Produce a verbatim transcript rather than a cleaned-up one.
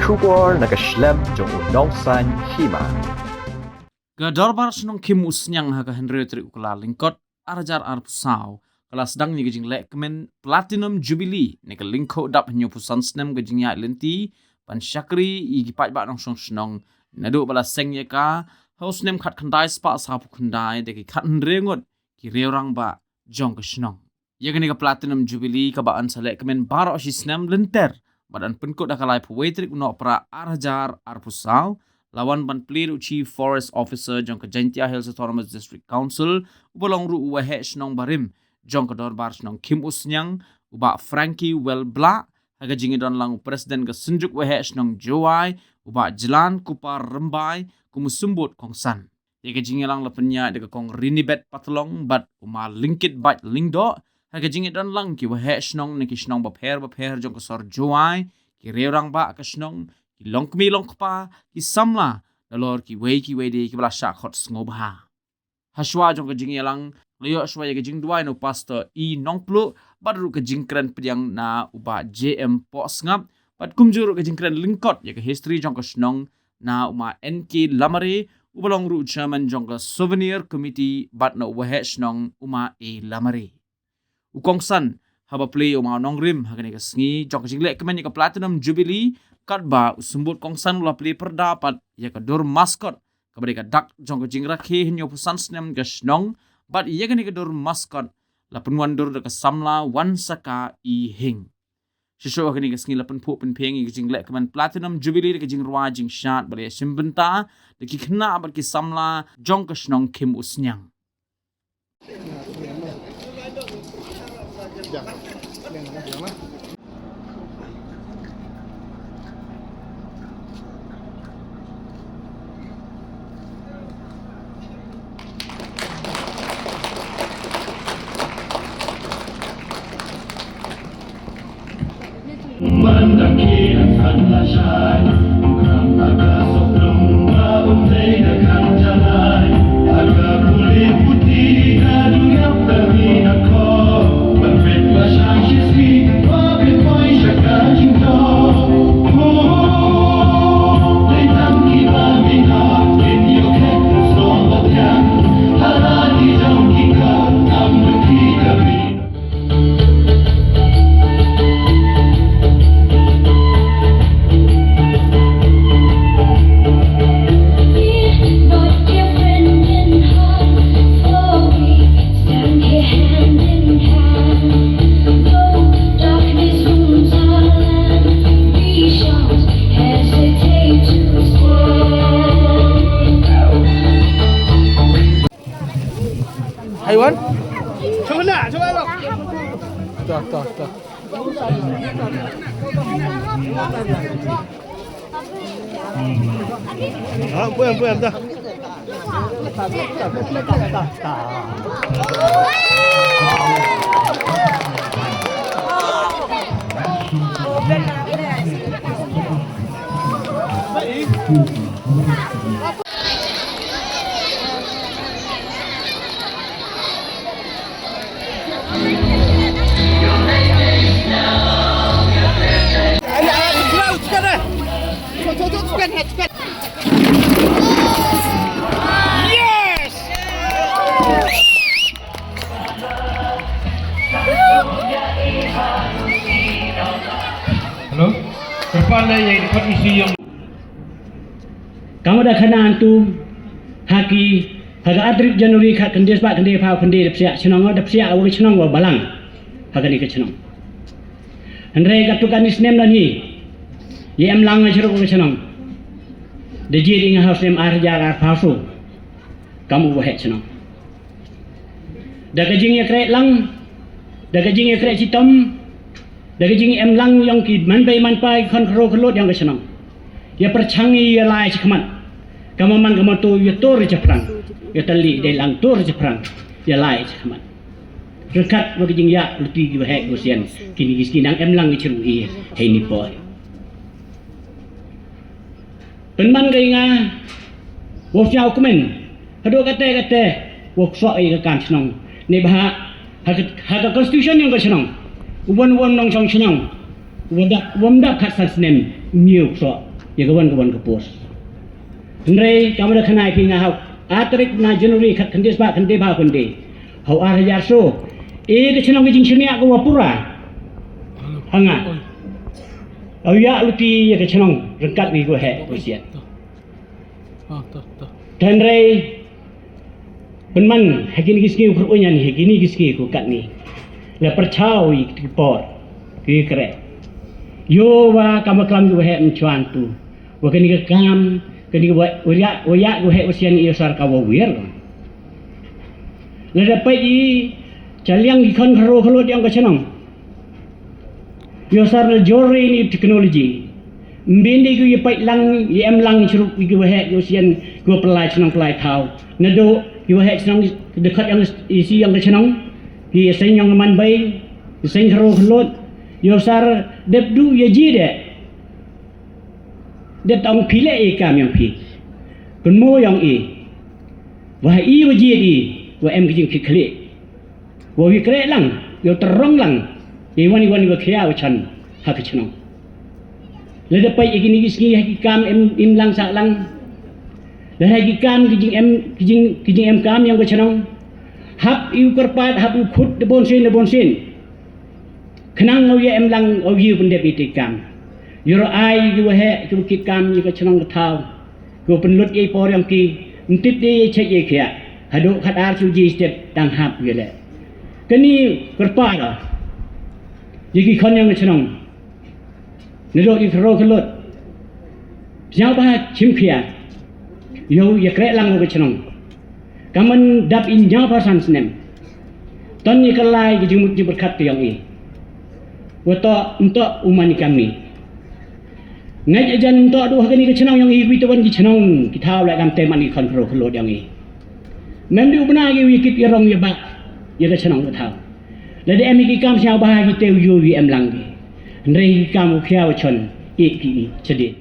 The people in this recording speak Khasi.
Khubor na ka shlem jong u Nongsaiñ Hima. Ka Dorbar Shnong Khim U Sniang ha ka hynriew tarik u Kyllalyngkot ar hajar arphew saw ka la sdang ïa ka jinglehkmen Platinum Jubilee ne ka lyngkhuh dap hynñiewphew san snem ka jingïaid lynti ban shakri ïa ki paidbah nongshong shnong naduh ba la seng ïa ka ha u snem khatkhyndai spah sawphew khyndai da ki khathynriew ngut ki riew rangbah jong ka shnong. Ïa kane ka Platinum Jubilee kaba yn sa lehkmen baroh shi snem lynter bad yn pynkut ha ka laiphew wei tarik u Nohprah ar hajar arphew saw, la wan ban plie da u Chief Forest Officer jong ka Jaintia Hills Autonomous District Council uba long ruh u Waheh Shnong barim jong ka Dorbar Shnong Khim U Sniang, u Bah Frankie Well Blah, ha ka jingïadon lang u President ka Synjuk Waheh Shnong Jowai, u Bah Jlan Kupar Rymbai, kum u symbud kongsan. Ïa ka jingïalang la pynïaid da ka Kong Rinibet Patlong bad u Ma Lyngkitbait Lyngdoh ha ka jingïadon lang ki waheh shnong na ki shnong bapher bapher jong ka sor Jowai, ki riew rangbah ka shnong, ki longkmie longkpa, ki samla, nalor kiwei kiwei de kiba la shah khot sngewbha. Hashwa jong ka jingïalang la ïoh shuwa ïa ka jingduwai na u Pastor E Nongpluh bad ruh ka jingkren pdiang na u Bah J M Pohsngap bad kumjuh ruh ka jingkren lyngkot ïa ka history jong ka shnong na u Ma N K Lamare uba long ruh u chairman jong ka Souvenir Committee bad na u Waheh Shnong u Ma A Lamare. U kongsan haba plie ïa u mawnongrim ha kane ka sngi jong ka jinglehkmen ïa ka Platinum Jubilee katba u symbud kongsan u la plie pyrda pat ïa ka dur mascot kaba dei ka dak jong ka jingrakhe hynñiewphew san snem ka shnong bad ïa kane ka dur mascot la pynwandur da ka samla Wansaka I Hing. Shisha ha kane ka sngi la pynphuh pynphieng ïa ka jinglehkmen Platinum Jubilee da ka jingrwai jingshad ba la ïashim bynta da ki khynnah bad ki samla jong ka shnong Khim U Sniang. Haiwan? Coba nak, coba lo. Tuh, tuh, tuh. Ah, puan, puan, dah. Hello. Kyrpad na ïa kot isi ïong. Ka mut da khana antu ha ki, ha ka artrik January khat khyndai spah khyndai phew khyndai da psiah chnong, da psiah wa ka chnong wa balang ha kane ka chnong. Hynrei katto katne snem don hi ïa em lang na shruk wa ka chnong. Da jied ïa nga ha u snem ar hajar arphew saw kam u waheh chnong. Da ka jingïakhreh lang, da ka jingïakhreh chitom, da ka jingem lang ïong ki manbei manpa, ki khon khynroo khynlut ïong ka chnong. Ïa pyrchang ïa lai shakhmat. Ka ma man ka ma to ïa tur shaphrang. Ïa tali dei lang tur shaphrang. Ïa lai shakhmat. Ryngkat wa ka jingïa luti ki waheh ki wasian. Kini ki ski nang em lang ki chiru hi. Hei ni poi. Pynban ka ïa nga wow sñiaw kmen haduh kate kate wow ksoh ïa ka kam chnong. Neibhah ha ka, ha ka constitution yong ka chnong, u wan u wan nongshong chnong u wan dap, u wan dap khatsan snem, u ñiew ksoh. ïa ka wan ka wan ka post. Hynrei ka mada khana ïa phi nga hau, ar tarik na January khat khyndai spah khyndai phew khyndai, hau ar hajar so, e ka chnong ka jingshaniah ka wa pura ha nga. Au ïa luti ïa ka chnong ryngkat ïa ka waheh ka wasiat. Hynrei pynban ha kine ki sngi u kyrkhu ñian, ha kine ki sngi ku katni la pyrchah ïa ki por ki kre. Ïoh wa kam wa klam ki waheh mynchuan tu wa kane ka kam, kane ka wa ïa wa ïa ki waheh wasian ïa sar ka wa wir. Lada peit i cha liang ki khon khro khlot ïa ka chnong. Ïoh sar na jor re ni technology. Mbin de ki ïa peit lang ïa em lang shurup ki waheh ki wasian ki wa pynlai chnong pynlai thaw. Naduh ki waheh chnong de khat ïa isi ïa ka chnong. Ki ïa seng ïa man bai, ïa seng khro khlot. Ïoh sar dep du ïa ji de. Dep tang phi le i kam ïa phi. Kynmo ïa i. Wa i wa ji i wa em ki jingkit khlieh. Wa wi kreh lang, ïa u tyrong lang, ïa wan ïa wan ïa wa khia wa chan ha ka chnong. Lada peit ïa kine ki sngi ha ki kam im im lang sah lang. Lada ha ki kam ki jing em ki jing ki jing em kam ïa ka chnong. Hap ïa u kyrpad, hap ïa u khut da bun sien da bun sien. Khnang ïa em lang ïa u pyndep ïa ki kam. Ïa ro ai ki waheh ki wa kit kam ïa ka chnong ka thaw. Ko pynlut ïa i por ïa ki, ym tip de ïa i chet ïa i khiah. Haduh khat ar shu ji step dang hap ïa leh. Kane kyrpad ïa ki khon ïa ka chnong. Naduh ïa i khro khlot. Sñiaw ba chim khia. Ïa u ïa kreh lang ka chnong. Ka man dap i ñiaw phew san snem. Ton i ka lai ka jingmut jingpyrkhat ka ïong i. Wa to nto u man i kam ni. Ngait ajan nto du ha kani ka chnong ïong i, wi to wan ki chnong ki thaw la kam te man i khon khro khlo ïong i. Mem di u bna ki wi kit i rong i ba ïa ka chnong ka thaw. La de em i ki kam sñiaw ba ki te u yu wi em lang ki. Hynrei ki kam u khia u chon i ki i chadit.